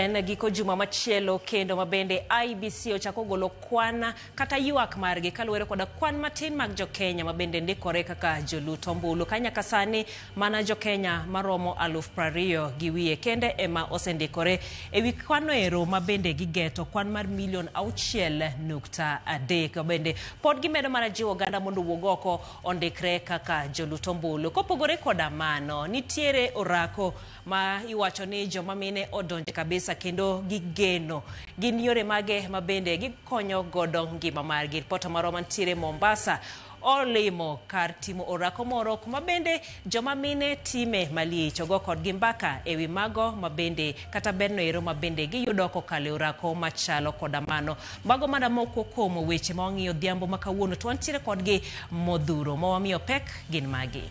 En giko juma machielo kendo ma bende IEBC ochako golo kwan kata ywak margi kaluwore koda kwan matin mag jokenya ma bende ndikore kaka jolut ombulu. Ka nyaka sani mana jokenya maromo 20,000 gi wiye kende ema osendikore ewi kwano ero ma bende gigeto kwan mar milion 6.3. Bende pod gimedo mana jiwo oganda mondo owuog oko ondikre kaka jolut ombulu. Kopogore koda mano, nitiere orako ma iwacho ni joma mine odonje kabisa kendo gigeno gin yore mage ma bende gikonyo godo ngima margi. Ripota marwa mantiere Mombasa olimo kar timo orako moro kuma bende joma mine time malich ogo kodgi mbaka ewi mago mabende kata berno ero mabende giyudo kokalo e orako machalo koda mano. Mago mana moko kuom weche ma wang'iyo odhiambo ma kawuono to wantiere kodgi modhuro ma wamiyo pek gin magi.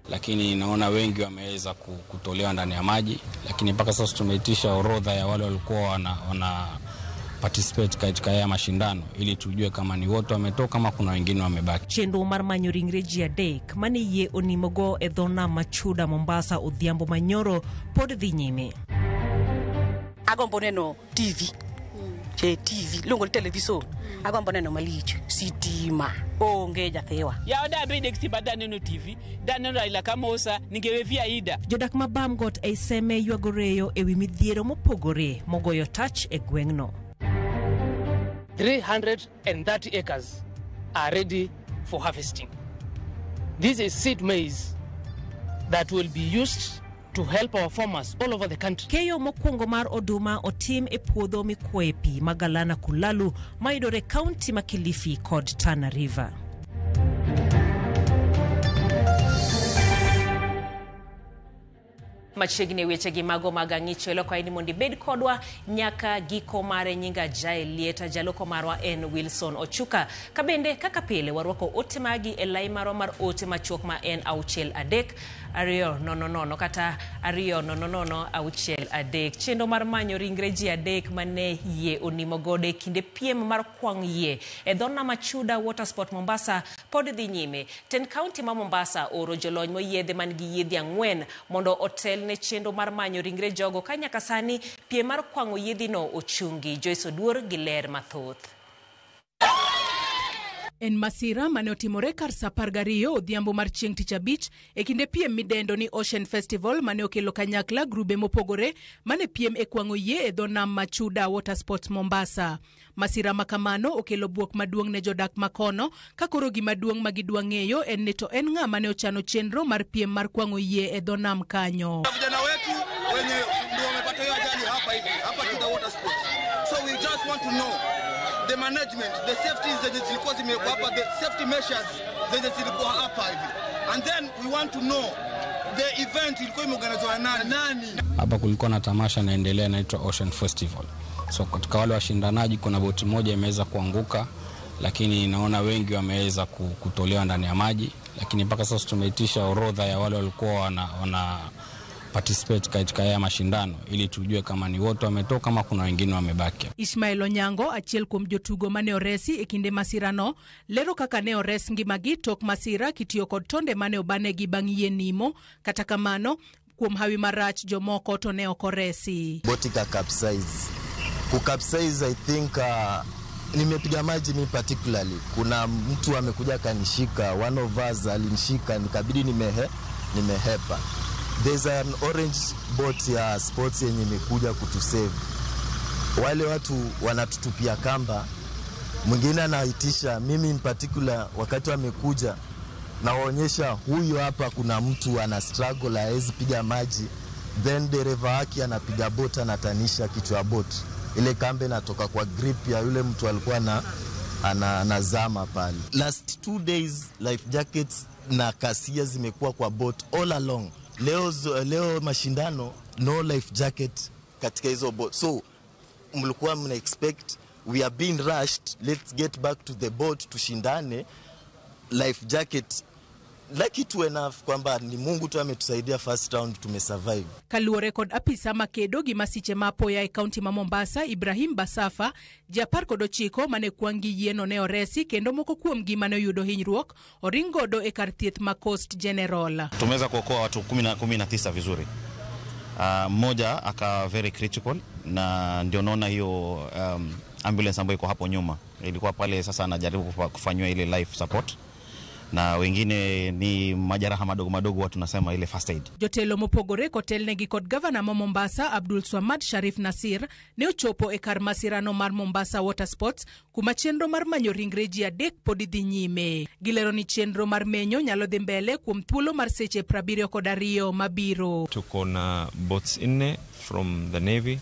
Lakini naona wengi wameweza kutolewa ndani ya maji, lakini mpaka sasa tumeitisha orodha ya wale walikuwa wana participate katika haya mashindano ili tujue kama ni wote wametoka ama kuna wengine wamebaki. Chenro mar manyo ringre ji adek mane yie onimogo e dho nam Machuda, Mombasa odhiambo manyoro pod dhi nyime. Agombo neno TV che TV iluongo ni television. Agombo neno malich. Sitima onge jathiwa. Yawa dabede gi stima daneno TV, daneno Raila Kamosa, ningewevia Ida. Jodak ma Bamgot ei Seme ywago reyo ewi midhiero mopogore mogoyo tach e gweng'no. 330 acres are ready for harvesting. This is seed maize that will be used to help our farmers all over the country. Keyo mokwongo mar oduma otim e puodho mikwoye pi ma Galana Kulalu mayudore kaunti ma Kilifi kod Tana River. Machiegni weche gi mago mag ang'icho elo kwayi ni mondo ibed kodwa nyaka giko mare. Nyinga Jael Lieta, jaloko marwa en Wilson Ochuka. Ka bende kaka pile warwako ote magi e lai marwa mar ote machuok ma en 63200 kata 200 063. Chenro mar manyo ringre ji adek mane yie onimo godo e kinde piem mar kwang' yie e dho nam Achuda Water Sport Mombasa pod dhi nyime. Tend kaunti ma Mombasa oro jolony moyiedhi man gi yiedhi ang'wen mondo otel ne chenro mar manyo ringre jogo ka nyaka sani piem mar kwang'o yiedhino ochungi. Joyce Oduor gi ler mathoth. En masira mane otimore kar sa 12 odhiambo mar chieng' tich abich e kinde piem midendo ni Ocean Festival mane okelo kanyakla grube mopogore mane piem e kwang'o yie e dho nam Machuda Water Sports Mombasa. Masira ma kamano okelo buok maduong' ne jodak makono ka koro gima duong' ma gidwa ng'eyo en ni to en ng'a mane ochano chenro mar piem mar kwang'o yie e dho nam kanyo. Vijana wetu wenye ndio wamepata hiyo ajali hapa hivi hapa to the water sports. So we just want to know the management, the safety zenye zilikuwa zimewekwa hapa, the safety measures zenye zilikuwa hapa hivi. And then we want to know the event ilikuwa imeorganizwa na nani? Hapa kulikuwa na tamasha inaendelea inaitwa Ocean Festival. So katika wale washindanaji kuna boti moja imeweza kuanguka, lakini naona wengi wameweza kutolewa ndani ya maji, lakini mpaka sasa tumeitisha orodha ya wale walikuwa wana participate katika haya mashindano ili tujue kama ni wote wametoka ama kuna wengine wamebaki. Ismael Onyango, achiel kuom jotugo mane oresi e kinde masirano, lero kaka ne ores ngimagi tok masira kitiyo kod tonde mane obanegi bang' yie nimo. Kata kamano, kuom hawi marach jomoko to ne ok oresi. Boti ka capsize. Ku capsize, I think nimepiga maji mi particularly. Kuna mtu amekuja akanishika, one of us alinishika nikabidi nimehepa. There's an orange boat ya sports yenye imekuja kutusave. Wale watu wanatutupia kamba, mwingine anaitisha mimi in particular, wakati wamekuja nawaonyesha huyu hapa kuna mtu ana struggle hawezi piga maji, then dereva wake anapiga bot, anatanisha kichwa ya bot, ile kamba inatoka kwa grip ya yule mtu alikuwa na anazama pale. Last 2 days life jackets na kasia zimekuwa kwa boat all along. Leo mashindano, no life jacket katika hizo boat, so mlikuwa mna expect we are being rushed, let's get back to the boat tushindane. Life jacket, lucky tu enough kwamba ni Mungu tu ametusaidia, first round tumesurvive. Kaluwore kod apisa makedo gi masiche ma apoya e kaunti ma Mombasa, Ibrahim Basafa, ji 19 mane kwang' gi yieno ne oresi kendo moko kuomgi mane oyudo hinyruok oring godo e kar thieth ma Coast General. Tumeweza kuokoa watu 19 vizuri. Mmoja aka very critical na ndio naona hiyo ambulance ambayo iko hapo nyuma ilikuwa pale, sasa anajaribu kufanyiwa ile life support, na wengine ni majeraha madogo madogo, watu nasema ile first aid. Jotelo mopogore kotelnegi kod gavana ma Mombasa Abdul Swamad Sharif Nasir ne ochopo e kar masirano mar Mombasa Water Sports kuma chenro mar manyo ringre ji 3 pod dhi nyime. Gilero ni chenro mar menyo nyalo dhi mbele kuom thuolo mar seche 72 mabiro. Tuko na boats 4 from the Navy.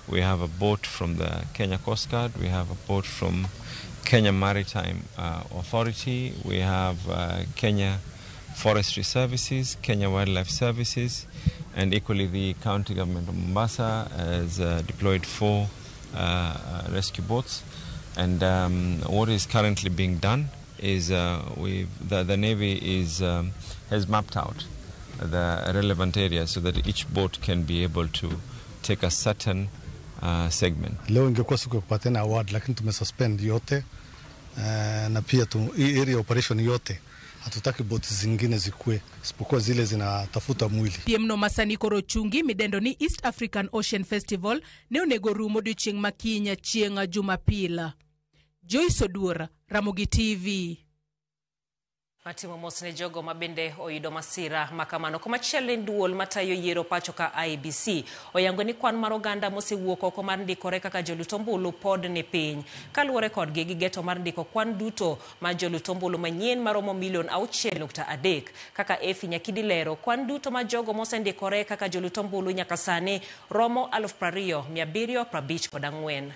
We have a boat from the Kenya Coast Guard. We have a boat from Kenya Maritime Authority. We have Kenya Forestry Services, Kenya Wildlife Services, and equally the county government of Mombasa has deployed 4 rescue boats. And what is currently being done is the Navy has mapped out the relevant areas so that each boat can be able to take a certain segment. Leo ingekuwa siku ya kupatiana award, lakini tumesuspend yote na pia hii area operation yote hatutaki boti zingine zikue isipokuwa zile zinatafuta mwili. Piem no masani koro chungi midendo ni East African Ocean Festival ne onego rum odiochieng' ma kiny chieng' Jumapil. Joyce Oduor, Ramogi TV. Matimo mos ne jogo mabende oyudo masira makamano. Komachielo en duol matayo yiero pacho ka IEBC oyango ni kwan mar oganda mosewuok oko mar ndikore kaka jolut ombulu pod ni piny. Kaluwore kodgi gi geto mar ndiko kwan duto mar jolut ombulu manyien maromo milion 6.3. Kaka Efi Nyakidi lero, kwan duto mar jogo mosendikore kaka jolut ombulu nyaka sani romo 20,754.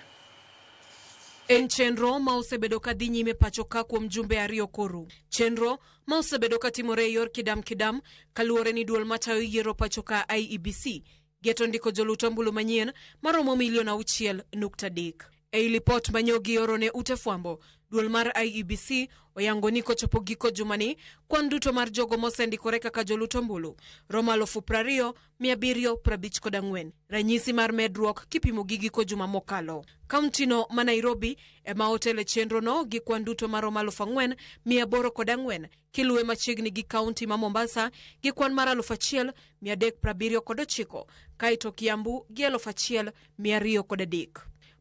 En chenro ma osebedo ka dhi nyime pacho ka kuom jumbe 2 koro. Chenro ma osebedo ka timore e yor kidam kidam kaluwore ni duol matayo yiero pacho ka IEBC geto ndiko jolut ombulu manyien maromo milion 6.3. Ei lipot manyo gioro ne ute fwambo, duol mar IEBC oyango ni kochopo giko jumani, kwan duto mar jogo mosendikore kaka jolut ombulu romo 20,754, ranyisi mar medruok kipimo gi giko juma mokalo. Kauntino ma Nairobi ema otele chenro no gi kwan duto maromo 4,804, kiluwe machiegni gi kaunti ma Mombasa gi kwan mar 1,379, kaeto Kiambu gi 1,203.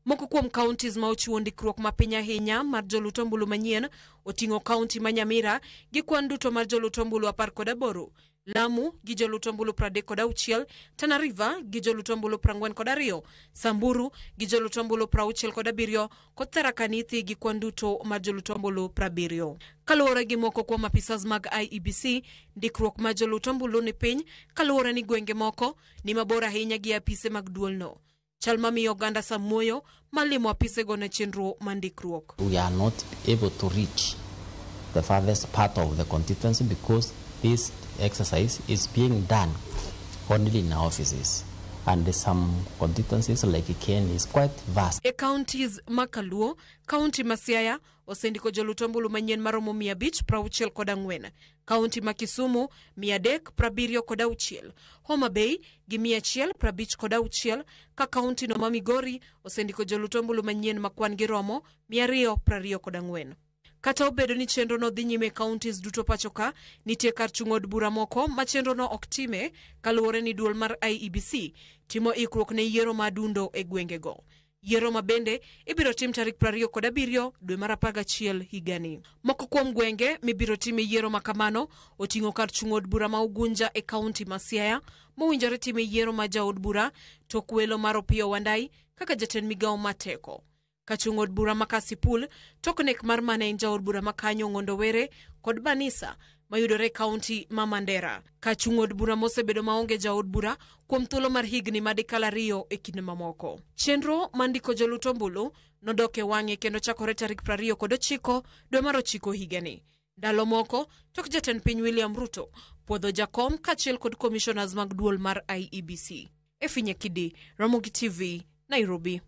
Moko kuom counties ma ochiwo ndikruok mapiny ahinya mar jolut ombulu manyien oting'o kaunti ma Nyamira gi kwan duto mar jolut ombulu 18, Lamu gi jolut ombulu 36, Tana River gi jolut ombulu 42, Samburu gi jolut ombulu 67 kod Tharaka Nithi gi kwan duto mar jolut ombulu 70. Kaluwore gi moko kuom apisas mag IEBC, ndikruok mar jolut ombulu ni piny kaluwore ni gwenge moko ni mabor ahinya gi apise mag duolno. Chal mamiyo oganda samuoyo malimo apisego ne chenro mar ndikruok. We are not able to reach the farthest part of the constituency because this exercise is being done only in our offices, and some constituencies like Kenya is quite vast. E counties ma Kaluo, county ma Siaya osendiko jolut ombulu manyien maromo 564, county ma Kisumu 376, Homa Bay gi 156, ka county no ma Migori osendiko jolut ombulu manyien ma kwan gi romo 224. Kata obedo ni chenro no dhi nyime counties duto pacho ka, nitie kar chung' od bura moko ma chenro no ok time kaluwore ni duol mar IEBC timo ikruok ne yiero ma dundo e gwengego. Yiero ma bende ibiro tim tarik 27 dwe mar 11 higani. Moko kuom gwenge mibiro time yiero ma kamano oting'o kar chung' od bura ma Ugunja e kaunti ma Siaya, mowinjore time yiero ma jaod bura tok welo mar Opiyo Wandayi kaka jatend migawo ma teko. Kachung' od bura ma Kasipul tok nek mar mane en jaod bura ma kanyo Ng'ondo Were kod Banisa mayudore e kaunti ma Mandera. Kachung' od bura mosebedo maonge jaod bura kuom thuolo mar higni madikalo 2 e kinde mamoko. Chenro mar ndiko jolut ombulu nodok e wang'e kendo chakore tarik 29 dwe mar 9 higani. Ndalo moko tok jatend piny William Ruto puodho jakom kaachiel kod commissioners mag duol mar IEBC. Efi Nyakidi, Ramogi TV, Nairobi.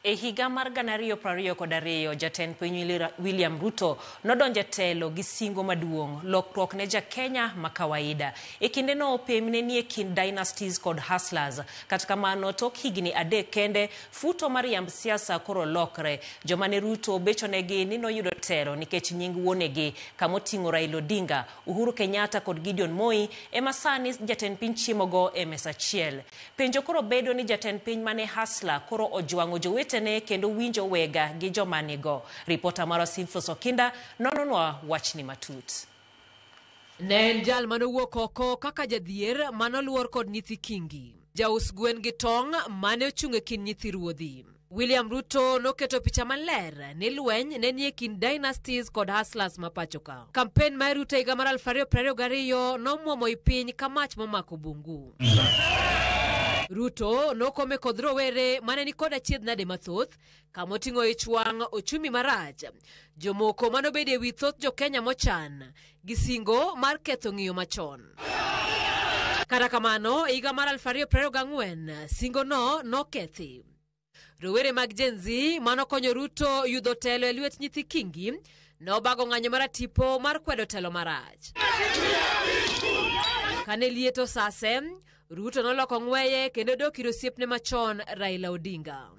E higa mar 2022, jatend piny William Ruto nodonjo e telo gi singo maduong', lokruok ne ja Kenya ma kawaida. E kindeno piem ne nie kind dynasties kod hustlers. Kata kamano, tok higni 3 kende, futo mar yamb siasa koro lokre. Joma ne Ruto bechonegi ni noyudo telo nikech nying wuonegi, kamoting'o Raila Odinga, Uhuru Kenyatta kod Gideon Moi, ema sani jatend piny chiemogo e mesa achiel. Penjo koro bedo ni jatend piny mane hustler koro ojwang'o jowete kendo winjo wega gi joma nigo. Ripota marwa Simfos Okinda nononwa wachni matut. Ne en jal manowuok oko kaka jadhier manoluor kod nyithi kingi. Jaus gwen gi tong' mane ochung' e kind nyithi ruodhi. William Ruto noketo picha maler ni lweny ne nie kind dynasties kod hustlers ma pacho ka. Kampen mar Ruto higa mar 2022 nomuomo i piny ka mach momako bungu. Ruto nokome kod rowere mane ni kod achiedh nade mathoth kamoting'o ich wang', ochumi marach, jomoko manobedo ewi thoth jo-Kenya mochan gi singo mar ketho ng'iyo machon. Kata kamano, e higa mar 2024 singo no nokethi. Rowere mag Gen Z manokonyo Ruto yudo telo e lwet nyithi kingi nobago ng'anyo maratipo mar kwedo telo marach. Kane liet osase, Ruto noloko ng'weye kendo dok ir osiepne machon Raila Odinga.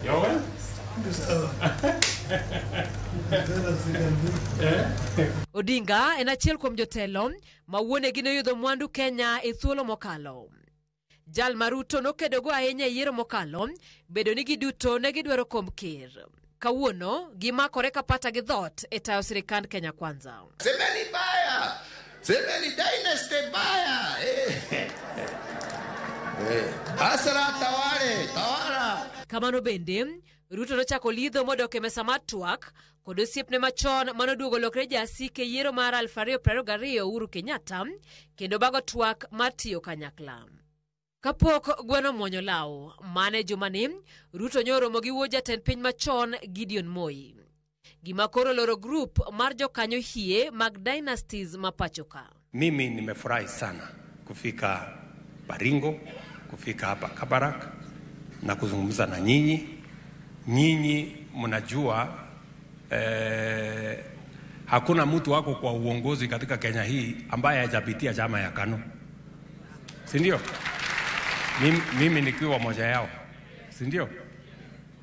Odinga en achiel kuom jotelo ma wuonegi noyudo mwandu Kenya e thuolo mokalo. Jal ma Ruto nokedogo ahinya e yiero mokalo, bedo ni giduto ne gidwaro komb ker. Kawuono gimakore kapata gi dhoot e tayo sirikand Kenya Kwanza. Semeni baya, semeni dynasty baya. Hasara tawale, tawala. Kamano bende, Ruto nochako lidho modok e mesa mar twak kod osiepne machon manoduogo lokre jasike yiero mar 2022 Uhuru Kenyatta kendo bago twak mar tiyo kanyakla. Kapok gweno omwonyo law, mane jumani, Ruto nyoromo gi wuod jatend piny machon Gideon Moi. Gima koro loro grup mar jokanyo hie mag dynasties ma pacho ka. Mimi nimefurahi sana kufika Baringo, kufika hapa Kabarak na kuzungumza na nyinyi. Nyinyi mnajua hakuna mtu wako kwa uongozi katika Kenya hii ambaye hajapitia chama ya KANU, si ndio? Mimi nikiwa moja yao, si ndio?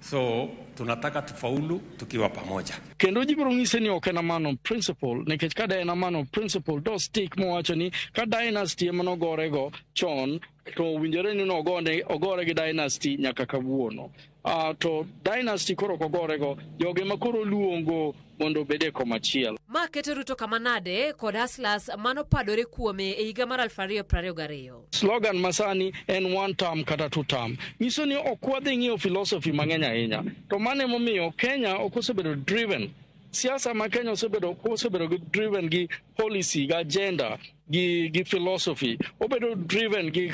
So tunataka tufaulu tukiwa pamoja. Kendo ji biro ng'ise ni ok en a man of principle, nikech ka de en a man of principle to stick mowacho ni ka dynasty ema nogorego chon to owinjore ni nogone ogore gi dynasty nyaka kawuono. To dynasty koro ok ogorego, joge ma koro luongo mondo obed e komachielo. Ma keto Ruto kama nade kod hustlers manopadore kuome e higa mar 2022. Slogan masani en one term kata two term. Nyiso ni ok wadhi ng'iyo philosophy mang'eny ahinya. To mano emomiyo Kenya ok osebedo driven. Siasa ma Kenya osebedo gi driven gi policy, gi agenda, gi philosophy. Obedo driven gi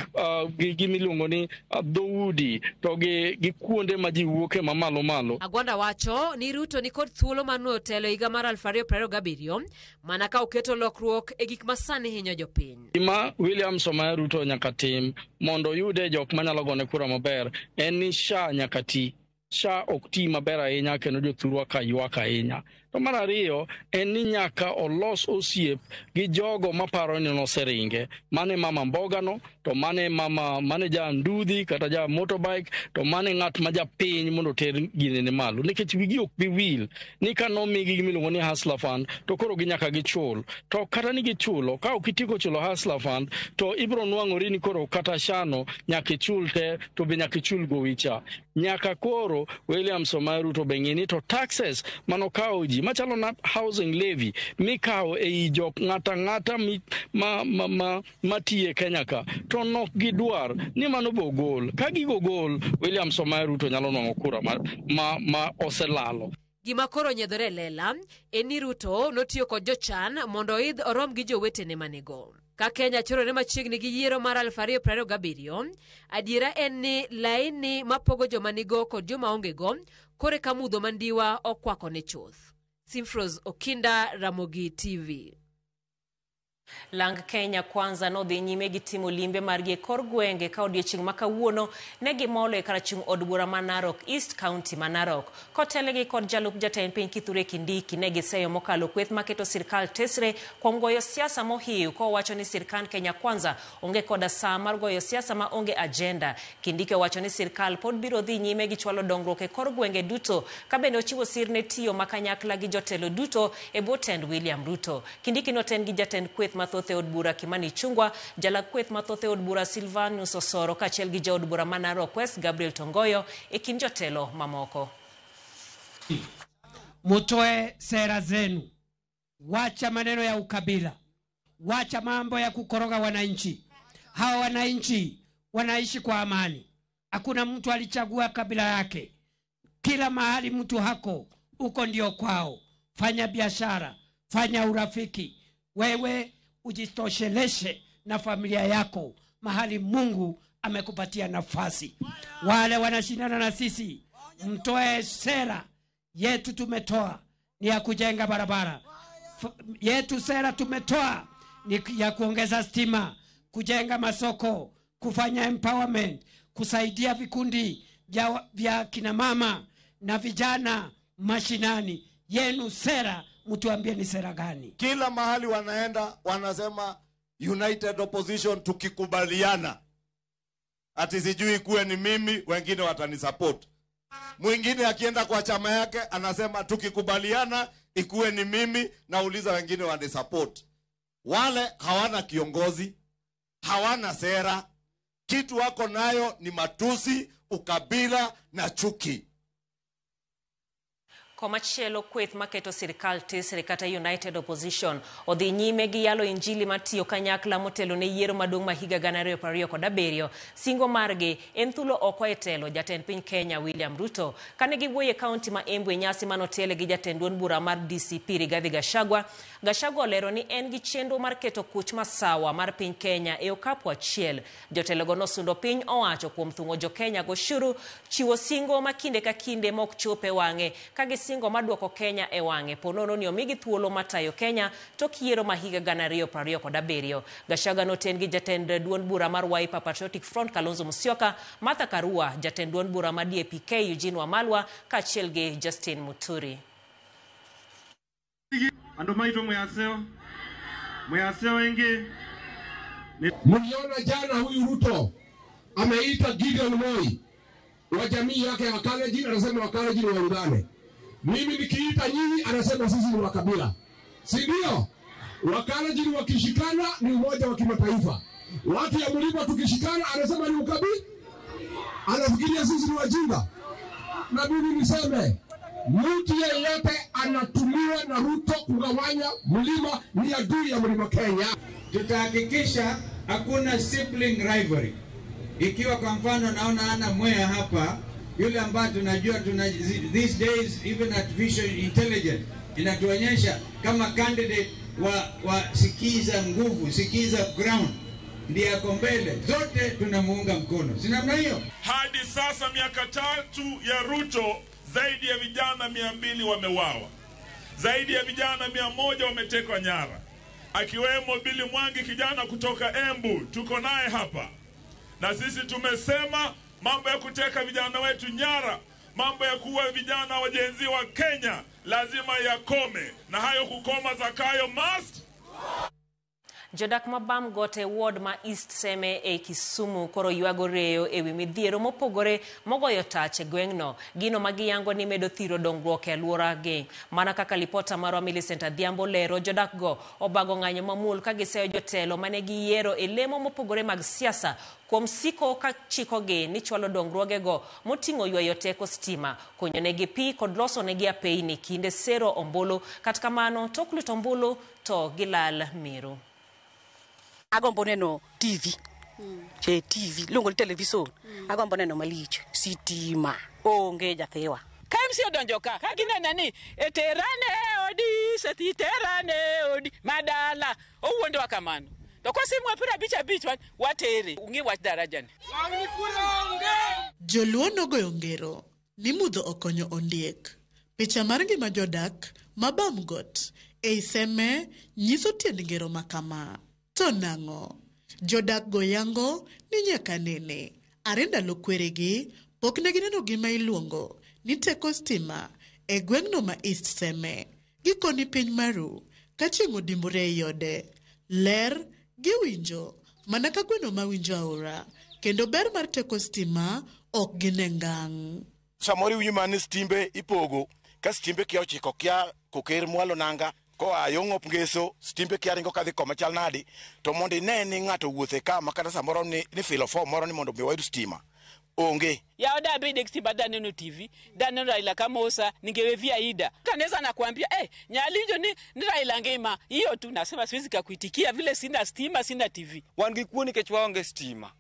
gimiluongo ni dhoudi to gi kuonde ma ji wuoke mamalo malo. Agwanda wacho ni Ruto ni kod thuolo mar nuoyo telo higa mar 2027 mana ka oketo lokruok e gik ma sani hinyo jopiny. Gima William Samoei Ruto nyaka tim mondo oyude jok manyalo gone kura maber en ni SHA nyaka ti. SHA ok ti maber ahinya kendo jothurwa ka ywak ahinya. To mar ariyo en ni nyaka olos osiep gi jogo maparo ni noseringe. Mane mama mboga no, to mane mama mane ja ndudhi kata ja motorbike, to mane ng'at ma japiny mondo oter gine ne malo. Nikech wigi ok bi wil ni ka nomigi gimiluongo ni Hustler Fund to koro ginyaka gichul. To kata ni gichulo, ka ok itieko chulo Hustler Fund to ibiro nwang'ori ni koro kata shano nyaka ichul te to be nyaka ichul gowi cha. Nyaka koro William Samoei Ruto be ng'e ni to taxes manokawo ji machalo na housing levy mikawo ei jok ng'ata ng'ata matiye Kenya ka to nok gidwar ni mano bo gol. Ka gigo gol, William Samoei Ruto nyalo nwang'o kura ma oselalo. Gima koro nyiedhore lela en ni Ruto notiyo kod jochan mondo oidh orom gi jowetene manego. Ka Kenya chorore machiegni gi yiero mar 2027, adiera en ni laini mapogo joma nigo kod joma ongego kore ka mudho mandiwa okwako ne chuth. Simfros Okinda, Ramogi TV. Lang Kenya Kwanza nodhi nyime gi timo limbe margi e kor gwenge ka odiechieng' ma kawuono ne gimolo e karachung' od bura ma Narok East, County ma Narok. Kotelnegi kod jalup jatend piny Kithure Kindiki, ne giseyo mokalo kweth maketo sirkal tesre kuom goyo siasa mohiu, kowacho ni sirkand Kenya Kwanza onge koda saa mar goyo siasa ma onge agenda. Kindiki owacho ni sirkal pod biro dhi nyime gi chwalo dongruok e kor gwenge duto, ka bende ochiwo sir ne tiyo ma kanyakla gi jotelo duto e bwo tend William Ruto. Kindiki noten gi jatend kweth mathoth e od bura Kimani Ichung'wa, jalak kweth mathoth e od bura Silvanus Osoro kaachiel gi jaod bura ma Narok West Gabriel Tongoyo e kind jotelo mamoko. Mutoe sera zenu, wacha maneno ya ukabila, wacha mambo ya kukoroga wananchi. Hawa wananchi wanaishi kwa amani, hakuna mtu alichagua kabila yake. Kila mahali mtu hako uko ndio kwao. Fanya biashara, fanya urafiki, wewe ujitosheleshe na familia yako mahali Mungu amekupatia nafasi. Wale wanashindana na sisi, mtoe sera yetu. Tumetoa ni ya kujenga barabara yetu, sera tumetoa ni ya kuongeza stima, kujenga masoko, kufanya empowerment, kusaidia vikundi vya kina mama na vijana mashinani. Yenu sera mtuambie ni sera gani? Kila mahali wanaenda wanasema United Opposition tukikubaliana, ati sijui kuwe ni mimi, wengine watanisupport. Mwingine akienda kwa chama yake anasema tukikubaliana ikuwe ni mimi, nauliza wengine wanisupport. Wale hawana kiongozi, hawana sera, kitu wako nayo ni matusi, ukabila na chuki. Komachielo kweth maketo sirkal tesre kata United Opposition odhi nyime gi yalo injili matiyo kanyakla motelo ne yiero maduong' ma higa 2027. Singo margi en thulo oko e telo jatend piny Kenya William Ruto. Kane giwuoyo e kaunti ma Embu e nyasi manotele gi jatend duond bura mar DCP Rigathi Gachagua, Gachagua olero ni en gi chenro mar keto kuch masawa mar piny Kenya e okapu achiel. Jotelogo nosundo piny owacho kuom thung'o jo Kenya goshuru, chiwo singo ma kinde ka kinde mok chop e wang'e ka gisingo maduoko Kenya e wang'e ponono ni omigi thuolo matayo Kenya tok yiero ma higa 2027. Gachagua noten gi jatend duond bura mar Wiper Patriotic Front Kalonzo Musyoka, Martha Karua, jatend duond bura mar DAP-K Eugene Wamalwa kaachiel gi Justin Muturi. Andu maitũ mwĩaseo ĩngĩ. Mliona jana huyu Ruto ameita Gideon Moi wa jamii yake ya Wakalenjin, anasema Wakalenjin waungane. Mimi nikiita nyinyi anasema sisi ni wakabila, si ndio? Wakalenjin wakishikana ni umoja wa kimataifa. Watu ya mlima tukishikana anasema ni ukabila, anafikiria sisi ni wajinga. Na mimi niseme mtu yeyote anatumiwa na Ruto kugawanya mlima ni adui ya mlima Kenya. Tutahakikisha hakuna sibling rivalry. Ikiwa kwa mfano naona ana Mwea hapa, yule ambaye tunajua these days even artificial intelligence inatuonyesha kama candidate wa sikiza nguvu, sikiza ground, ndiye ako mbele, zote tunamuunga mkono, si namna hiyo? Hadi sasa miaka 3 ya Ruto, zaidi ya vijana 200 wameuawa, zaidi ya vijana 100 wametekwa nyara, akiwemo Billy Mwangi, kijana kutoka Embu, tuko naye hapa. Na sisi tumesema mambo ya kuteka vijana wetu nyara, mambo ya kuua vijana wajenzi wa Kenya lazima yakome, na hayo kukoma Zakayo must. Jodak ma Bamgot e ward ma East Seme e Kisumu koro ywago reyo ewi midhiero mopogore mogoyo tach e gweng'no. Gino ma giyango ni medo thiro dongruok e alwora gi. Mana kaka lipota marwa Millicent Adhiambo lero, jodak go obago ng'anyo mamuol ka giseyo jotelo mane giyiero e lemo mopogore mag siasa kuom siko ka chikogi ni chwalo dongruogego moting'o ywayo teko stima, konyonegi pi kod losonegi apeyni kinde sero ombulu. Kata kamano tok luto ombulu to gilal miru. Agombo neno TV. Che TV, luongo ni television. Agombo neno malich, sitima, onge jathiwa. Ka MC odonjo ka gineno ni terane odi, seti terane odi, madala, owuondowa kamano. To kosimwa 55 watere, ung'i wach darajani. Joluo nogoyo ngero ni mudho okonyo ondiek. Picha mar ngima jodak ma Bamgot ei Seme nyiso tiend ngero ma kama. To nang'o? Jodak go yango ni nyaka nene are ndalo kweregi pok ne gineno gima iluongo ni teko stima e gweng'no ma East Seme. Gikoni piny maru ka chieng' odimbore ei ode. Ler giwinjo mana ka gweno mawinjo aora kendo ber mar teko stima ok gine ngang'. Samoro iwinjo mana ni stimbe ipogo ka stimbe kia ochiko kia koker mwalo nanga koa yo ng'op ngeso stimbe kia ringo kadhi koma chal nadi to mondo ine ni ng'ato wuothe ka ma kata samoro ni, ni filo fom moro ni mondo mi wayud stima onge. Yao da bede stima da neno TV, da neno Raila Kamosa, ningewevia Ida. Kanaweza nakuambia eh, nyalinjo ni Raila ngema. Hiyo tu nasema siwezi kakuitikia vile sina stima, sina TV. Wan gi kuo nikech waonge stima.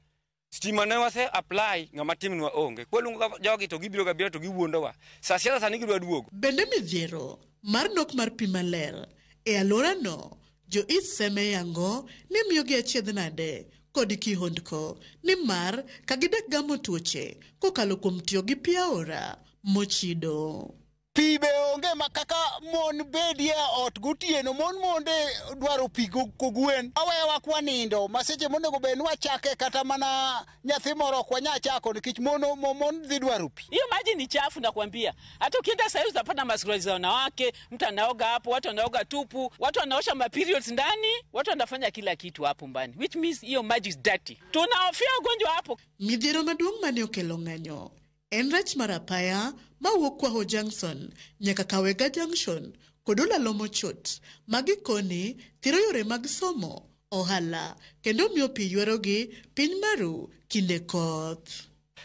Stima ne wase apply ng'ama timnwa onge. Kwaluongo jogi to gibiro ga bira to giwuondowa. Sa siasa sani gidwa duogo. Bende midhiero mar nok mar pi maler e alworano jo East Seme yango ni miyogi achiedh nade kod kihondko nimar ka gidek gamo tuoche kokalo kuom tiyo gi pi aora mochido. Pi be onge ma kaka mon bedie ot gotieno, mon monde dwaro pi kogwen. Awewa kwa nindo, ma seche monego bed ni wachake kata mana nyathi moro ok wanyal chako nikech mon dhi dwaro pi. Hiyo maji ni chafu nakwambia. Hata ukienda sasa utapata masuruali za wanawake, mtu anaoga hapo, watu wanaoga tupu, watu wanaosha ma periods ndani, watu wanafanya kila kitu hapo ndani, which means hiyo maji is dirty. Tunahofia ugonjwa hapo. Midhiero maduong' mane okelo ng'anyo en rach mar apaya mawuok Kwaho Junction nyaka Kawega Junction kod olalo mochot ma gikoni thiro yore mag somo, ohala kendo miyo pi ywerogi piny maru kinde koth.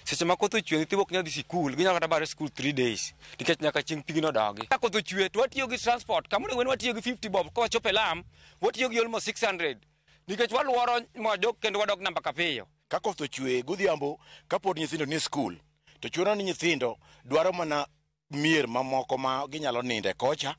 Seche ma koth ochwe nyithiwa ok nyal dhi sikul, ginyalo kata bare sikul 3 days nikech nyaka chieng' pigno dogi. Ka koth ochwe to watiyo gi transport, kama onego bed ni watiyo gi 50 bob ka wachopo e lam, watiyo gi almost 600 nikech waluoro mwadok kendo wadok namba kapiyo. Ka koth ochwe godhiambo kapod nyithindo nie skul to chuno ni nyithindo dwaro mana mier mamoko ma ginyalo ninde kocha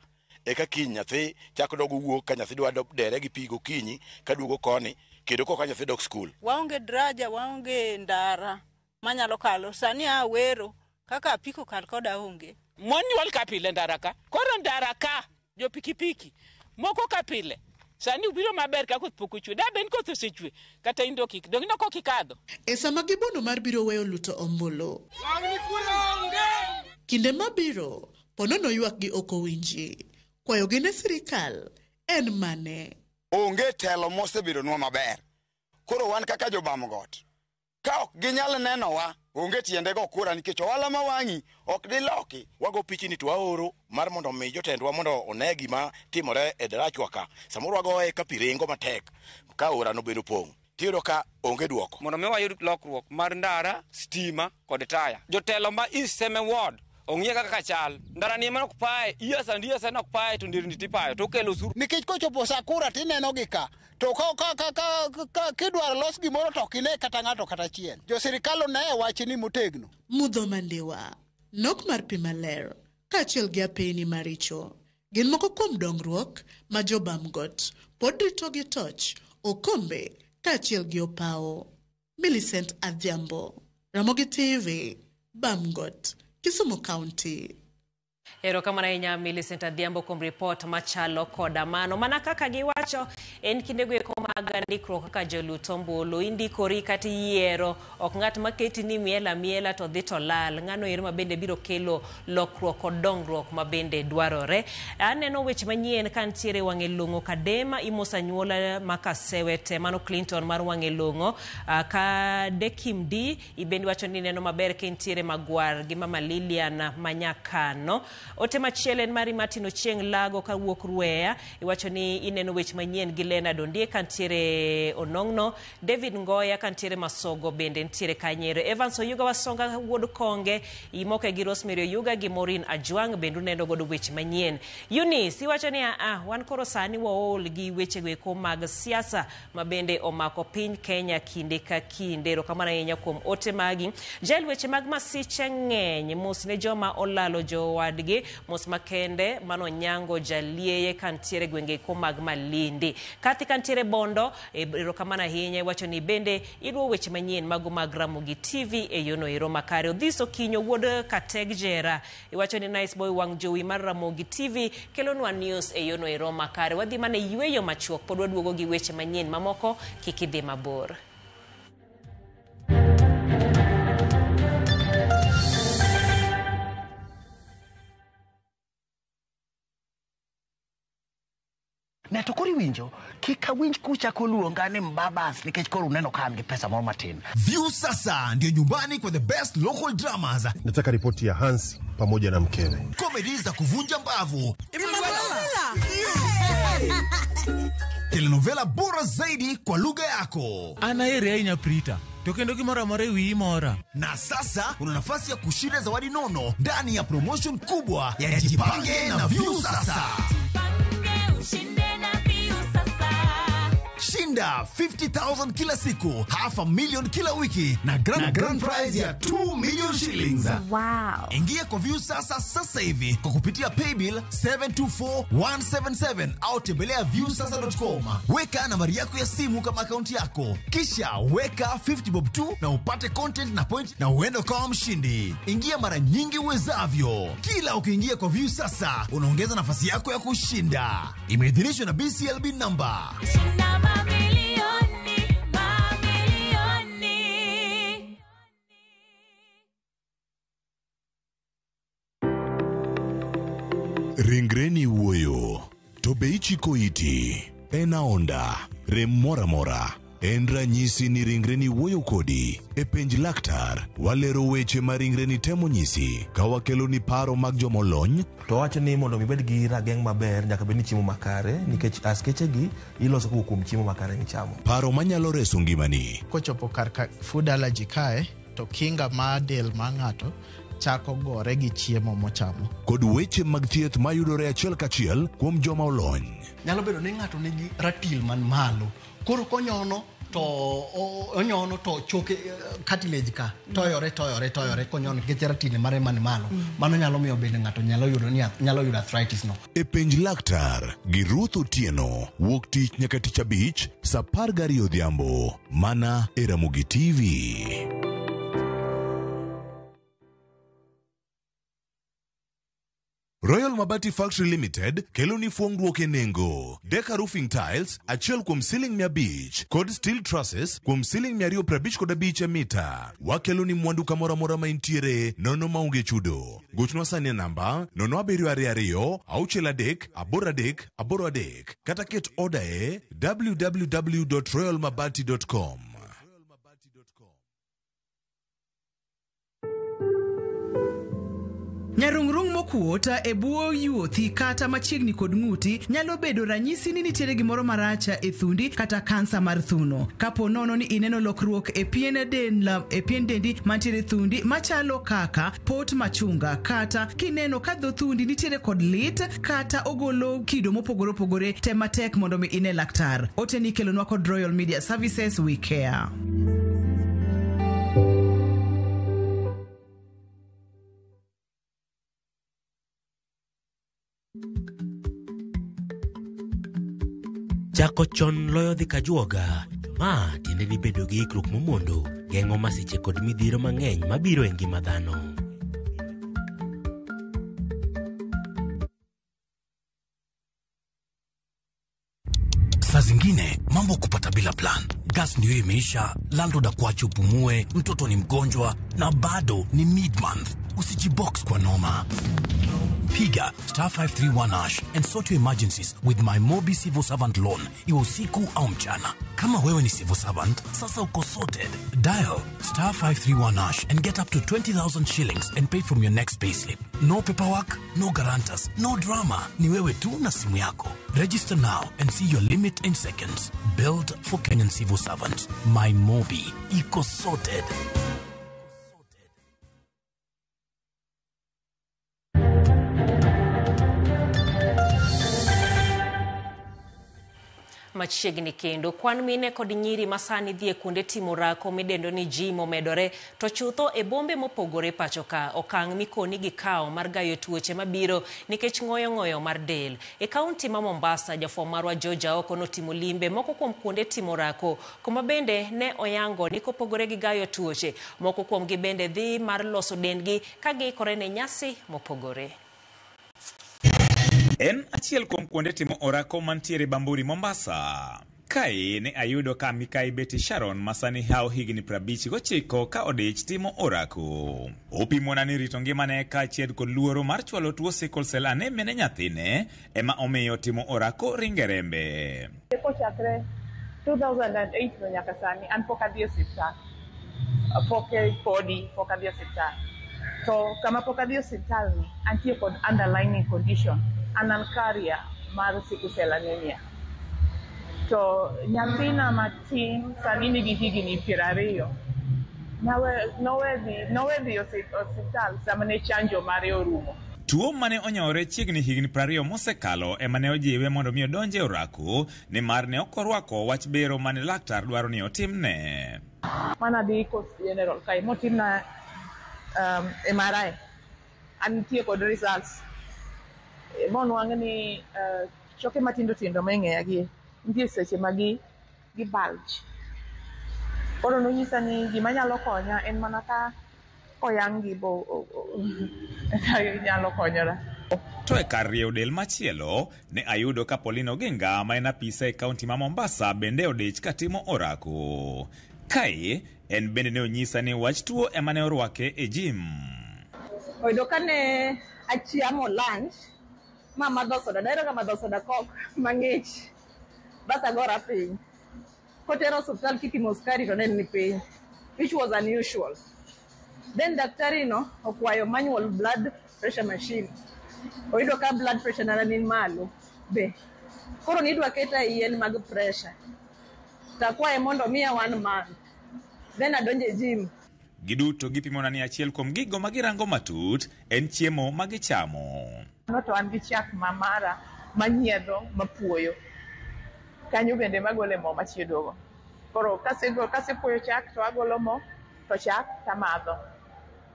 eka kiny nyathi chako dog wuok ka nyathi dwa dere gi pi gokinyi kaduogo koni kendo koka nyathi dok skul. Waonge daraja, waonge ndara manyalo kalo. Sani a wero kaka apiko kal koda onge. Mon nyuol ka pile ndara ka. Koro ndara ka jo pikipiki moko ka pile. Sani ubiro maber ka koth pok ochwe. Da ben koth osechwe kata indo kik. Dong ineno kok ikadho. E sama gibono mar biro weyo luto ombulu. Kinde mabiro, ponono ywakgi ok owinji. Kwayogi ne sirikal en mane? Onge telo mosebedonwa maber. Koro wan kaka jobamgot, ka ok ginyal nenowa, onge tiende go kura nikech ohala ma wang'i ok diloki. Wago pichni to waoro mar mondo mi jotendwa mondo one gima timore e darachwa ka. Samoro wagoye ka pi ringo matek ka aorano bende opong'. Tiyudo ka onge duoko. Mondo mi wayud lokruok mar ndara, stima kod taya. Jotelo ma East Seme Ward ong'iye kaka chal. Ndara ni ema ok paye, years and years en ok paye to nderni tipayo to okelo osuru. Nikech kochopo sa kura tineno gi ka, to ka kidwaro los gimoro to ok ine kata ng'ato kata achiel. Jo sirikal one wachni motegno. Mudho mandiwa, nok mar pi maler, kaachiel gi apeyni maricho, gin moko kuom dongruok ma jobamgot pod rito gi toch, okombe kaachiel gi opawo. Millicent Adhiambo, Ramogi TV, Bamgot, Kisumu County. Erokamano ahinya Millicent Adhiambo kuom ripot machalo koda mano. Mana kaka giwacho en kindego eko mag ndikruok kaka jolut ombulu, indikori kata iyiero, ok ng'at maketi ni miel amiela to dhi to lal. Ng'ano ero ma bende biro kelo lokruok kod dongruok ma bende dwarore. Aneno weche manyien ka nitiere wang'e long'o Kadema imoso anyuola ma Kasewe te, mano Clinton mar wang'e long'o. Ka Dekim D ibende wacho ni neno maber ka entiere Magwar gi Mama Lilian Manyakano. Ote machielo en mari Martin Ochieng' Lago kawuok Rweya, iwacho ni ineno weche manyien gi Leonard Ondiek kantiere Onong'no, David Ngoya kantiere Masogo bende nitiere Kanyere, Evans Oyuga Wasonga wuod Konge, imoke gi Rosemary Oyuga gi Maureen Ajwang' bende uneno godo weche manyien. Eunice iwacho ni wan koro sani waol gi weche go mag siasa ma bende omako piny Kenya kinde ka kinde. Erokamano ahinya kuom ote magi. Jael, weche mag masiche ng'eny, mos ne joma olalo jowadgi. Ramogi. Mos makende mano Nyango Jalieye kantiere gwenge eko mag Malindi. Kathi kantiere Bondo, erokamano ahinya, iwacho ni bende iluwo weche manyien mago mag Ramogi TV e yono ero makare. Odhiso Kinyo wuod Kateg Jera, iwacho ni nice boy wang' jowi mar Ramogi TV kelonwa news e yono ero makare. Wadhi mana e yweyo machuok, pod waduogo gi weche manyien mamoko, kik idhi mabor. Ne to koro iwinjo kik awinj kuchako luonga ni mbabas nikech koro uneno ka an gi pesa moro matin. View sasa ndio nyumbani kwa the best local dramas. Nataka ripoti ya Hans pamoja na mkewe. Comedy za kuvunja mbavu, telenovela bora zaidi kwa lugha yako. An aheri ahinya Prita, to kendo gimoro amora e wiyi mora. Na sasa una nafasi ya kushinda zawadi nono ndani ya promotion kubwa ya Jipange na View Sasa. Shinda 50,000 kila siku, half a million kila wiki na grand prize ya 2 million shillings. Wow. Ingia kwa View Sasa sasa hivi kwa kupitia paybill 724177 au tembelea viewsasa.com. Weka nambari yako ya simu kama akaunti yako, kisha weka 50 bob tu na upate content na point na uende ukawa mshindi. Ingia mara nyingi uwezavyo. Kila ukiingia kwa View Sasa unaongeza nafasi yako ya kushinda. Imeidhinishwa na BCLB number. Ringreni wuoyo, to be ichiko iti? En aonda, rem mora mora. En ranyisi ni ringreni wuoyo kodi. E penj laktar, walero weche ma ringreni temo nyisi, ka wakeloni paro mag jomolony. To wacho ni mondo mi ibed gi rageng' maber nyaka bed ni chiemo makare nikech askeche gi iloso kowuok kuom chiemo makare michamo. Paro manyalo reso ngimani. Kochopo kar ka food allergy kae, to kinga mar del mar ng'ato chako gore gi chiemo mochamo. Kod weche mag thieth mayudore achiel kachiel kuom joma olony. Nyalo bedo ni ng'ato nigi ratil man malo, koro konyono to onyono to choke cartilage ka toyore toyore toyore konyono nikech ratil mare man malo. Mano nyalo miyo bende ng'ato nyalo yudo ni nyalo yudo arthritis no. E penj laktar gi Ruth Otieno, wuok tich nyaka tich abich saa 12 odhiambo, mana e Ramogi TV. Royal Mabati Factory Limited kelo ni fuongruok e nengo. Deka Roofing Tiles achiel kuom siling 500 kod steel trusses kuom siling 255 e mita. Wakelo ni mwandu kamoro amora ma intiere nono maonge chudo. Gochnwa sani e namba 0722 63 83 83 kata ket oda e www.royalmabati.com. Nyarung'rung' mokuot e bwo yuothi kata machiegni kod ng'uti nyalo bedo ranyisi ni nitiere gimoro marach e thundi kata kansa mar thuno. Kapo nono ni ineno lokruok e pien del, e pien dendi mantiere thundi machalo kaka pot machunga, kata kineno ka dho thundi nitiere kod lit kata ogolo kido mopogore opogore, tem matek mondo mi ine laktar. Ote ni kelonwa kod Royal Media Services, we care. Chako chon loyo dhi kajuoga. Ma tiende ni bedo gi ikruok momondo geng'o masiche kod midhiero mang'eny mabiro e ngima dhano. Saa zingine mambo kupata bila plan. Gas ndio imeisha, landlord akuache upumue, mtoto ni mgonjwa na bado ni mid month. Usijibox kwa noma. Piga star 531 hash and sort your emergencies with my Mobi Civil Servant Loan, iwe usiku au mchana. Kama wewe ni civil servant, sasa uko sorted. Dial star 531 hash and get up to 20,000 shillings and pay from your next payslip. No paperwork, no guarantors, no drama. Ni wewe tu na simu yako. Register now and see your limit in seconds. Built for Kenyan civil servants. My Mobi. Iko sorted. Machiegni kendo kwan mine kod nyiri masani dhi e kuonde timo orako midendo ni gym omedore to chutho e bombe mopogore pacho ka. Okang' mikoni gikawo mar gayo tuoche mabiro nikech ng'oyo ng'oyo mar del. E kaunti ma Mombasa, jafwambo marwa George Aoko notimo limbe moko kuom kuonde timo orako kuma bende ne oyango ni kopogore gi gayo tuoche, moko kuomgi bende dhi mar loso dendgi ka giikore ne nyasi mopogore. En achiel kuom kuonde timo orako mantiere Bamburi, Mombasa. Kae ne ayudo ka Mikai Betty Sharon masani hawo higni 59 ka odich timo orako. Opimona ni rito ngimane kaachiel kod luoro mar chwalo tuo sickle cell anemia ne nyathine ema omiyo timo orako ringe rembe. Kochakre 2008 no nyaka sani an pok adhi e osiptal. Pok podi pok adhi e osiptal. To kama pok adhi e osiptal ni antie kod underlying condition. An an carrier mar sickle cell anemia. To nyathina matin sani nigi higni 20. Nowe dhi osiptal sama ne chanjo mare orumo. Tuo mane onyore chiegni higni 20 mosekalo ema ne ojiwe mondo mi odonje orako nimar ne ok orwako wach bero mane laktar dwaro ni otimne. Mana dhi Coast General kae motimna MRI. Antie kod results. Monwang' ni choke matindo tindo ma e ng'eya gi nitie seche ma gi bulge. Koro nonyisa ni gima nyalo konya en mana ka koyang' gi bo nyalo konyora. To e kar rieyo del machielo ne ayudo ka Pauline Oginga ma en apisa e kaunti ma Mombasa bende odich katimo orako. Kae en bende ne onyisa ni wach tuo ema ne orwake e gym. Oyudo kane achiamo lunch ma madho soda, dahero ga madho soda coke mang'ich, bas agora piny. Kotera osiptal kipimo sukari to ne ni piny, which was unusual. Then daktari no okwayo manual blood pressure machine. Oyudo ka blood pressure na ni malo be. Koro nidwa keta e yien mag pressure. Takwaye mondo miya 1 month. Then adonjo e gym. Giduto gipimona ni achiel kuom gigo ma girango matut en chiemo ma gichamo. No to an gi chak ma mara manyiedho mapuoyo. Kanyo bende magole mo machiedogo. Koro kasepuoyo chak to agolo mo to chak tamadho.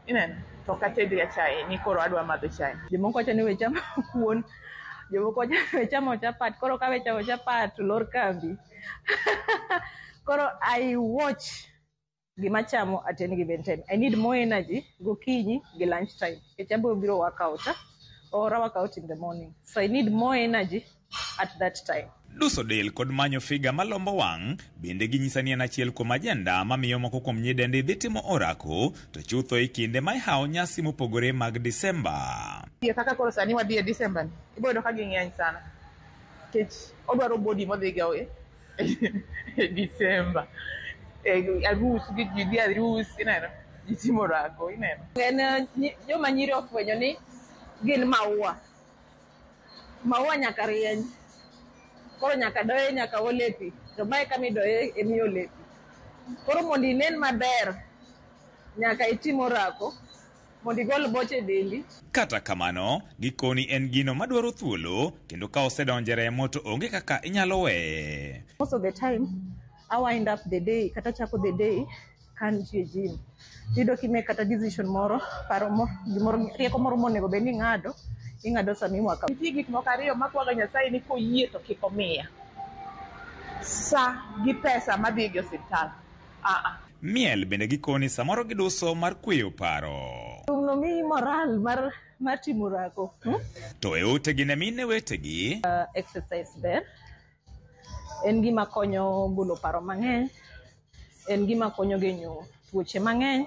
Ineno? To katedga chae ni koro adwa madho chae. Jomoko wacho ni we chamo kuon, jomoko wacho ni we chamo chapat. Koro ka we chamo chapat to lor kambi. Koro I watch gima chamo at any given time. I need more energy gokinyi gi lunch time. Nikech abiro biro workout, or I work out in the morning. So I need more energy at that time. Duso del kod manyo figa malombo wang' bende ginyisa ni en achiel kuom ajenda mamiyo moko kuom nyidendi dhi timo orako to chutho e kinde ma ihawo nyasi mopogore mag Disemba. Kaka koro sani wadhi e Disemba ni, ibiro yudo ka ging'eny sana. Nikech odwaro body modhi go e Disemba. Arus, ji dhi arus, ineno? Ji timo orako, ineno? En joma nyiri ofwenyo ni gin maua. Maua nyaka rieny. Koro nyaka doye, nyaka ole pi. To mae kama idoye emiole pi. Koro mondo inen maber, nyaka itim orako mondo igol boche e dendi. Kata kamano, gikoni en gino madwaro thuolo kendo ka osedonjo e remo to onge kaka inyalo weye. Most of the time, I wind up the day, kata chako the day, ka nitie gym. Iyudo kimake kata decision moro, paro mo, gimoro, rieko moro monego bed ni ing'ado, ing'ado sama iwaka. Nitie gik moko ariyo makwaga Nyasaye ni koyie to kik omiya. Sa gi pesa madhi go e osiptal. Miel bende gikoni samoro giduso mar kweyo paro. Thum no miyi moral mar timo orako. To e utegi ne mine wetegi. Exercise ber. En gima konyo golo paro mang'eny. En gima konyo geng'o tuoche mang'eny.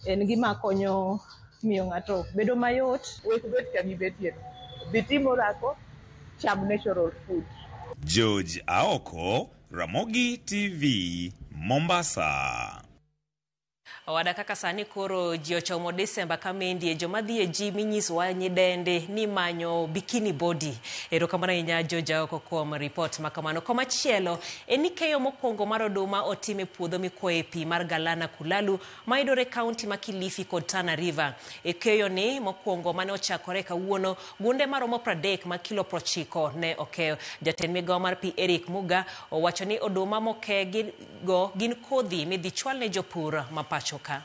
En gima konyo miyo ng'ato bedo mayot. Wek bet kama ibetie. Dhi tim orako, cham natural food. George Aoko, Ramogi TV, Mombasa. Owada kaka sani koro ji ochomo Desemba kamendie joma dhi e gym inyisowa nyidende ni manyo bikini body. Erokamano ahinya Joja oko kuom ripot ma kamano. Komachielo en ni keyo mokwongo mar oduma otim e puodho mikwoye pi mar Galana Kulalu mayudore kaunti ma Kilifi kod Tana River. E keyo ni mokwongo mane ochakore kawuono, gunde maromo 30 ma kilo 90 ne okeyo. Jatend migawo mar pi Eric Muga owacho ni oduma moke go gin kodhi midhi chwal ne jopur ma pacho ka.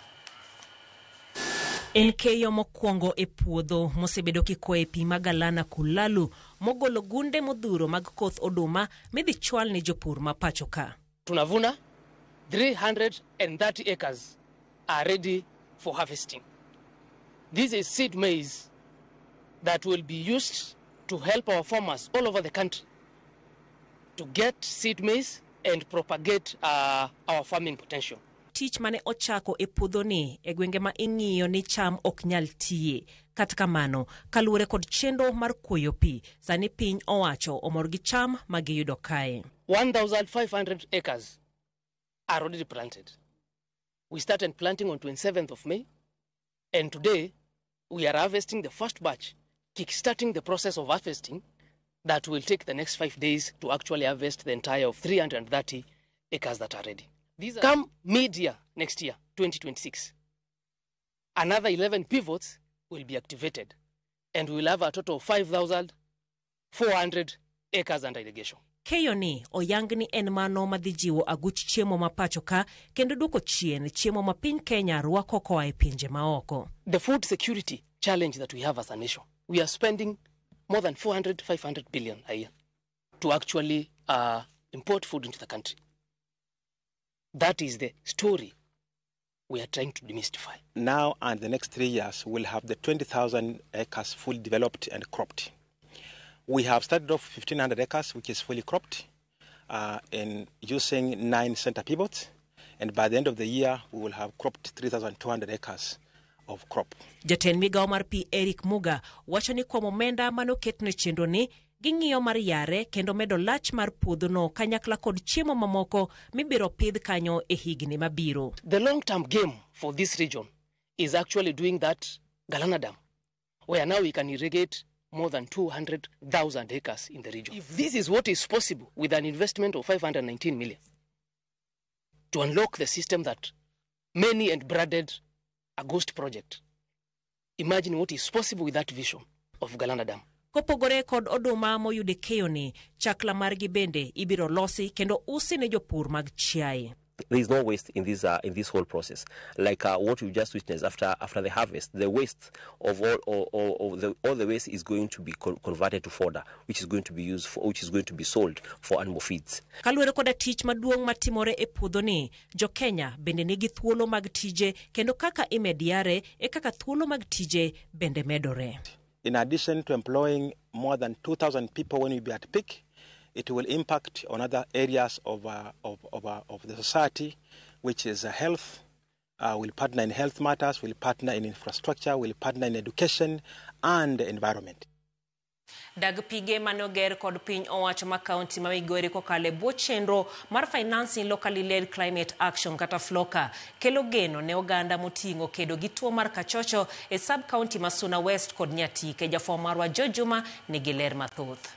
En keyo mokwongo e puodho mosebedo kikwoye pi ma Galana Kulalu mogolo gunde modhuro mag koth oduma midhi chwal ne jopur ma pacho ka. Tunavuna 330 acres are ready for harvesting. This is seed maize that will be used to help our farmers all over the country to get seed maize and propagate our farming potential. Tich mane ochako e puodhoni e gwenge ma ing'iyo ni cham ok nyal tiye. Kata kamano, kaluwore kod chenro mar kuoyo pi, sani piny owacho omor gi cham ma giyudo kae. 1,500 acres are already planted. We started planting on 27th of May, and today we are harvesting the first batch, kickstarting the process of harvesting that will take the next 5 days to actually harvest the entire of 330 acres that are ready. These are come mid-year next year, 2026. Another 11 pivots will be activated, and we will have a total of 5,400 acres under irrigation. Keyo ni oyang ni en mano madhi jiwo aguch chiemo ma pacho ka kendo duoko chien chiemo ma piny Kenya rwako koa e pinje maoko. The food security challenge that we have as a nation, we are spending more than 400, 500 billion a year to actually import food into the country. That is the story we are trying to demystify. Now and the next 3 years, we'll have the 20,000 acres fully developed and cropped. We have started off 1,500 acres, which is fully cropped, in using 9 center pivots. And by the end of the year, we will have cropped 3,200 acres of crop. Jatend migawo mar pi Eric Muga wacho ni kuom omenda mane oketne chenro ni ging'iyo mar yare kendo medo lach mar puodhono kanyakla kod chiemo mamoko mibiro pidh kanyo e higni mabiro. The long-term game for this region is actually doing that Galana Dam, where now we can irrigate more than 200,000 acres in the region. If this is what is possible with an investment of 519 million to unlock the system that many and branded a ghost project, imagine what is possible with that vision of Galana Dam. Kopogore kod oduma moyude keyo ni, chakla margi bende ibiro losi kendo usi ne jopur mag chiaye. There is no waste in this whole process. Like what you just witnessed after the harvest, the waste of all the waste is going to be converted to fodder, which is going to be used for, which is going to be sold for animal feeds. Kaluwore koda tich maduong' matimore e puodho ni, jo Kenya bende nigi thuolo mag tije kendo kaka imed yare e kaka thuolo mag tije bende medore. In addition to employing more than 2,000 people when we be at peak, it will impact on other areas of the society, which is health. We'll partner in health matters, we'll partner in infrastructure, we'll partner in education and environment. Dag pige mane oger kod piny owacho ma kaunti ma Migori kokalo e bwo chenro mar Financing Locally Led Climate Action kata FLOCA kelo geno ne oganda moting'o kedo gi tuo mar kachocho e sub county ma Suna West kod Nyatike. Jafwambo marwa Joe Juma nigi ler mathoth.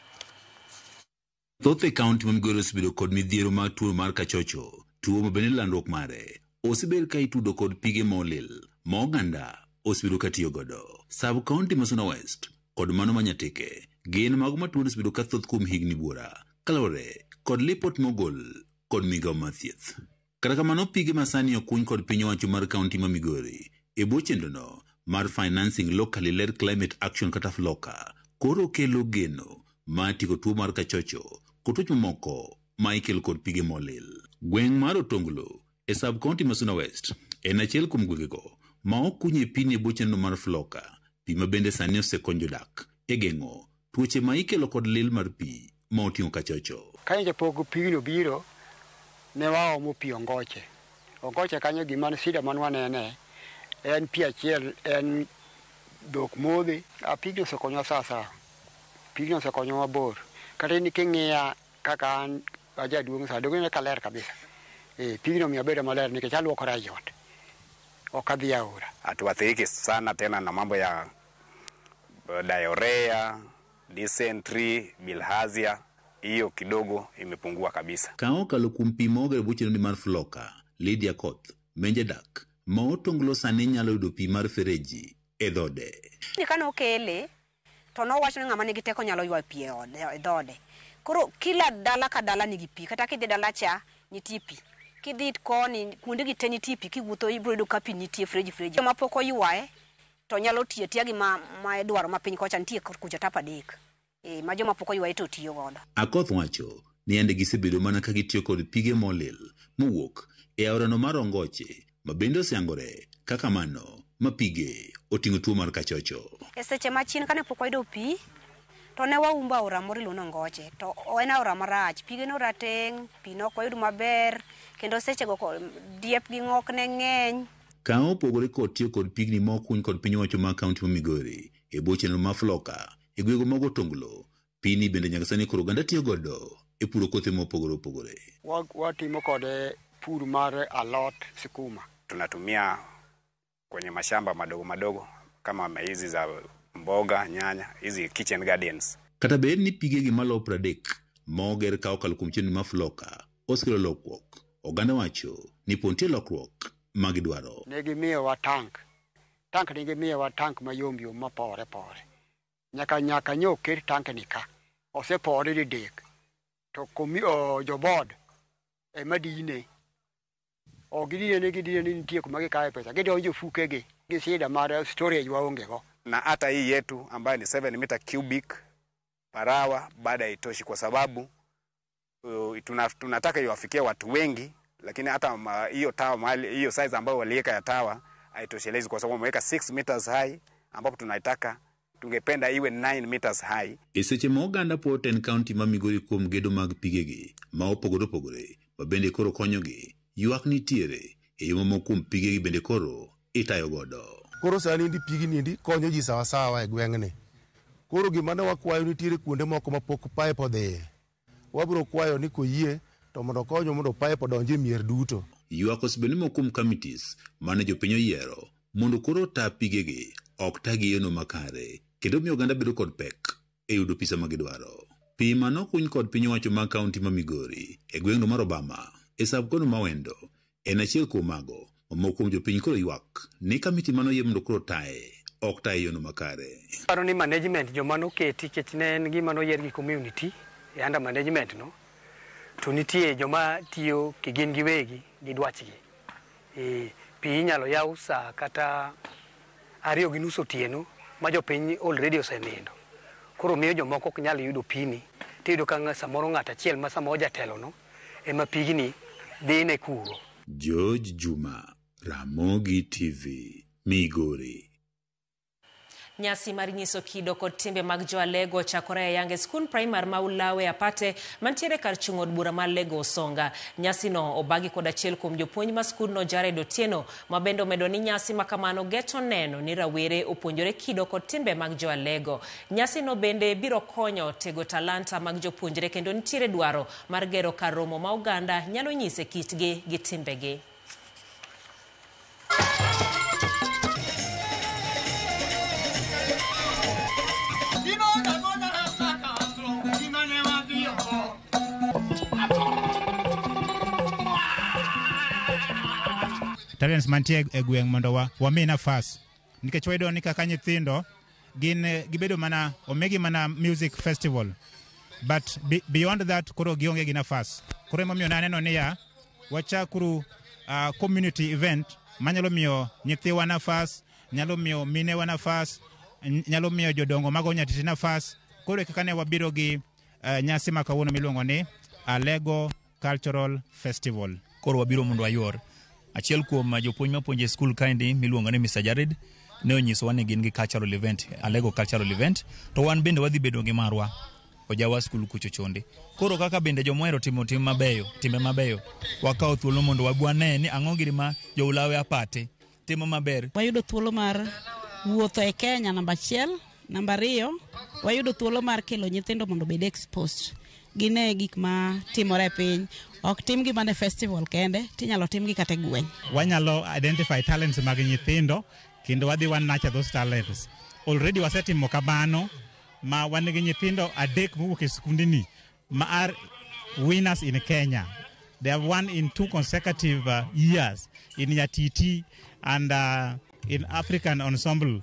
Thoth e kaunti ma Migori osebedo kod midhiero mar tuo mar kachocho, tuo ma bende landruok mare osebed ka itudo kod pige molil ma oganda osebedo ka tiyo godo. Sub county ma Suna West kod mano ma Nyatike gin mago ma tuo osebedo ka thoth kuom higni buora kaluwore kod lipot mogol kod migawo mar thieth. Kata kamano pige ma sani okuny kod piny owacho mar kaunti ma Migori e bwo chenrono mar Financing Locally Led Climate Action kata FLOCA koro kelo geno mar tieko tuo mar kachocho kod tuoche mamoko ma ikelo kod pige molil. Gweng' mar Otonglo e sub county ma Suna West en achiel kuom gwengego ma okunye pi e bwo chenro mar FLOCA, pi ma bende sani osekonyo jodak e geng'o tuoche ma ikelo kod lil mar pi ma oting'o kachocho. Kanyo pok pigno biro, ne waomo pi Ongoche. Ongoche kanyo gima shida man wanene en pi achiel, en dhok modhi. Pigno osekonyowa sasa, pigno osekonyowa mabor. Kata in king'iya kaka an ajaduong' sa, donge kaler kabisa. Pigno miyo abedo maler nikech aluokora e ot. Ok adhi aora. Hatuathiriki sana tena na mambo ya diarrhea, dysentery, bilharzia, hiyo kidogo imepungua kabisa. Ka okalo kuom pi ma oger bucheno ni mar Floka, Lydia Koth, Menje Dak, ma otonglo sani nyalo yudo pi mar fereji e dhode. Ni kane okele to nowacho ni ng'ama nigi teko nyalo ywayo pi e dhode. Koro kila dala ka dala nigi pi, kata kidhi dala cha nitie pi. Kidhi koni kuonde gi te nitie pi, kiwuotho ibiro yudo ka pi nitie freji. Joma pok oywaye to nyalo tiyo atiya gi ma idwaro ma piny kocha nitie kucha tap 3. Ma joma pok oywaye to tiyo godo. Akoth wacho ni yande gisebedo mana ka gitiyo kod pige molil mowuok e aorano mar Ongoche ma bende oseyangore kaka mano ma pige oting'o tuo mar kachocho. E seche machien kane pok wayudo pi to ne waumbo aora moro iluongo ni Ongoche to en aora marach, pige no rateng', pi ne ok wayud maber kendo sechego diep gi ng'ok ne ng'eny. Ka opogore kod tiyo kod pigni ma okuny kod piny owacho mar kaunti ma Migori e bwo chenro mar Floka e gwenge mag Otonglo, pini bende nyaka sani koro oganda tiyo godo e puro kothe mopogore opogore. Watimo kode pur mar alot sukuma. Tunatumia kwenye mashamba madogo madogo kama hizi za mboga, nyanya, hizi kitchen gardens. Kata bed ni pigegi malo 30 ma oger ka okalo kuom chenro mar Floka osekelo lokruok, oganda wacho ni pod nitie lokruok magidwaro. Ne gimiyowa tank. Tank ne gimiyowa tank mayom yom mapore pore. Nyaka nyo oket tank ni ka. Osepore didek. To jo board ema dine. Ok gidine ni nitie kuma gikawe pesa. Gidonjo fukegi gi shida mar storage waonge go. Na hata hii yetu ambayo ni 7 meter cubic per hour bado haitoshi kwa sababu tunataka iwafikie watu wengi, lakini hata hiyo tower mahali hiyo size ambayo waliweka ya tower haitoshelezi kwa sababu wameweka 6 meters high ambapo tunaitaka tungependa iwe 9 meters high. E seche ma oganda puo ten kaunti ma Migori kuom gedo mag pigegi ma opogore opogore ma bende koro konyogi, ywak nitiere e yo mamoko kuom pigegi bende koro itayo godo. Koro sani ndi pigni ndi konyo ji sawasawa e gweng'ni. Koro gima ne wakwayo nitiere kuonde moko ma pok pipe odhiye. Wabiro kwayo ni koyie to mondo okonywa mondo pipe odonj e mier duto. Ywak osebedo ni moko kuom committees mane jopiny oyiero mondo koro ota pigegi ok tagi e yono makare kendo miyo oganda bedo kod pek e yudo pisa ma gidwaro. Pi manokuny kod piny owacho mag kaunti ma Migori e gweng'no mar Obama e sub-county ma Wendo en achiel kuom mago ma moko kuom jopiny koro ywak ni kamiti manoyier mondo koro taye ok taye e yono makare. Paro ni management joma noketi nikech ne en gima noyier gi community e under management no, to nitie joma tiyo kigin giwegi gi dwachgi. Pi inyalo yaw saa kata 2:30 otieno ma jopiny already osenindo. Koro miyo jomoko ok nyal yudo pini. Tiyudo ka samoro ng'ato achiel ma samoro jatelo no ema pigni dhine kuro. George Juma, Ramogi TV, Migori. Nyasi mar nyiso kido kod timbe mag jo-Alego ochakore e Yange Skund Primar ma Ulawe Apate mantiere kar chung' od bura mar Lego Osonga. Nyasino obagi kod achiel kuom jopuonj ma skundno Jared Otieno ma bende omedo ni nyasi ma kamano geto neno ni rawere opuonjore kido kod timbe mag jo-Alego. Nyasino bende biro konyo tego talanta mag jopuonjre kendo nitiere dwaro mar gero kar romo ma oganda nyalo nyise kitgi gi timbegi. Talents mantie e gweng' mondo wami nafas nikech wayudo ni kaka nyithindo gin gibedo mana omigi mana music festival but beyond that koro gionge gi nafas. Koro emomiyo naneno niya wachakuru community event manyalo miyo nyithiwa nafas, nyalo miyo minewa nafas, nyalo miyo jodongo mago nyatiti nafas. Koro kaka ne wabiro gi nyasi ma kawuono miluongo ni Alego Cultural Festival. Koro wabiro mondo wayor. Achiel kuom jopuonj mapuonjo e skul kaendi miluongo ni Mr. Jared ne onyisowa ni gin gi cultural event, Alego cultural event, to wan bende wadhi bedo gi marwa ojawa skul kucho chonde. Koro kaka bende joma ohero timo tim mabeyo, timbe mabeyo, wakawo thuolo mondo wane ni ang'o giri ma jo Ulawe Apate timo maber. Wayudo thuolo mar wuotho e Kenya namba 1, namba 2, wayudo thuolo mar kelo nyithindo mondo obed exposed. gine gik ma timore e piny. Ok timgi mana e festival kende, tinyalo timgi kata e gweng'. Wanyalo identify talents mag nyithindo kendo wadhi wa nurture those talents. Already wasetimo kamano ma wan gi nyithindo 3 mowuok e skundni ma are winners in Kenya. They have won in 2 consecutive years in Nyatiti and in African Ensemble.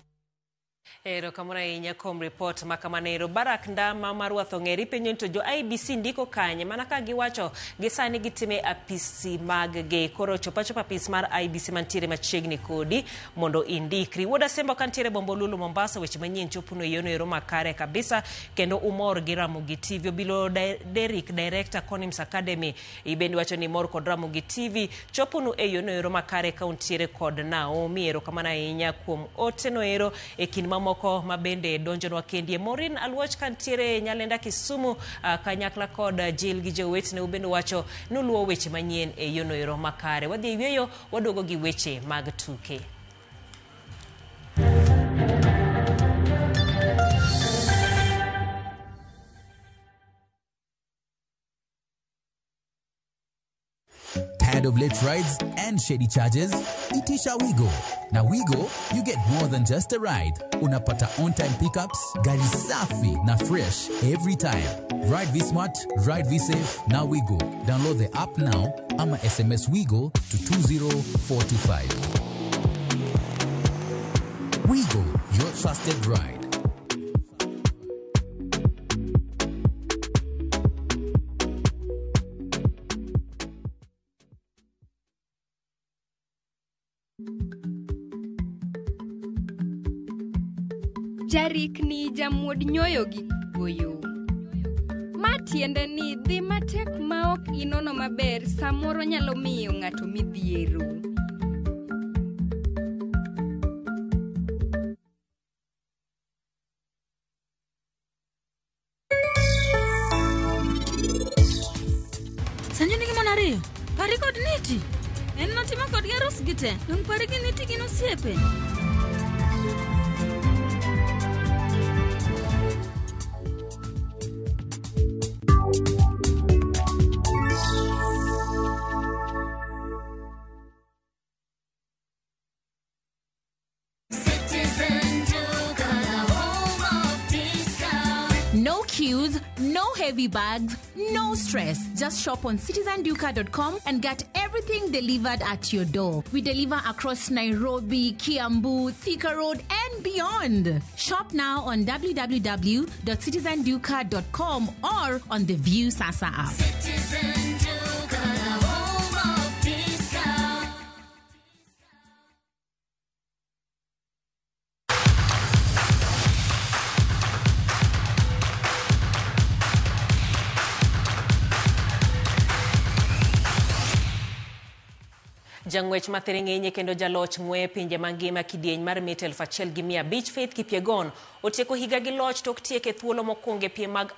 Erokamano ahinya kuom ripot ma kamano. Barak Ndama mar Wathong'eri penjo ni to jo IBC ndiko kanye mana ka giwacho gi sani gitime apisi mag gi. Koro chopa chopa apis mar IBC mantiere machiegni kodi mondo indikri. Wuod Asembo kantiere Bombolulu Mombasa, weche manyien chopono e yono ero makare kabisa kendo umor gi Ramogi TV. Obilo Derrick, Director Conims Academy, ibende wacho ni mor kod Ramogi TV chopono e yono ero makare ka untiere kod Naomi. Erokamano ahinya kuom oteno ero e kind mamoko mabende donjonwa kendie. Maureen Aluoch kantiere Nyalenda Kisumu, kanyakla kod Jill gi jowetene ubende wacho nuluwo weche manyien e yono ero makare. Wadhi e yweyo, waduogo gi weche mag tuke. Tired of late rides and shady charges? Itisha Wigo. Now Wigo, you get more than just a ride. Unapata on-time pickups, gari safi na fresh every time. Ride V-Smart, ride V-Safe, now Wigo. Download the app now ama SMS Wigo to 20425. Wigo, your trusted ride. Jarikni jamuod nyoyo gi goyo. Ma tiende ni dhi matek ma ok inono maber samoro nyalo miyo ng'ato midhiero. Sanyo nigi mon ariyo, Pari kod Niti. En notimo kodgi arus gi te, dong' Pari gi Niti gin osiepe. No queues, no heavy bags, no stress. Just shop on citizenduka.com and get everything delivered at your door. We deliver across Nairobi, Kiambu, Thika Road, and beyond. Shop now on www.citizenduka.com or on the View Sasa app. Citizen Duka, the home of discount. Jang'wech mathiring'inyi kendo jaloch ng'we pinje mangima kidieny mar mita 1500 Faith Kipyegon otieko higa gi loch tok tieke thuolo mokwongo e piem mag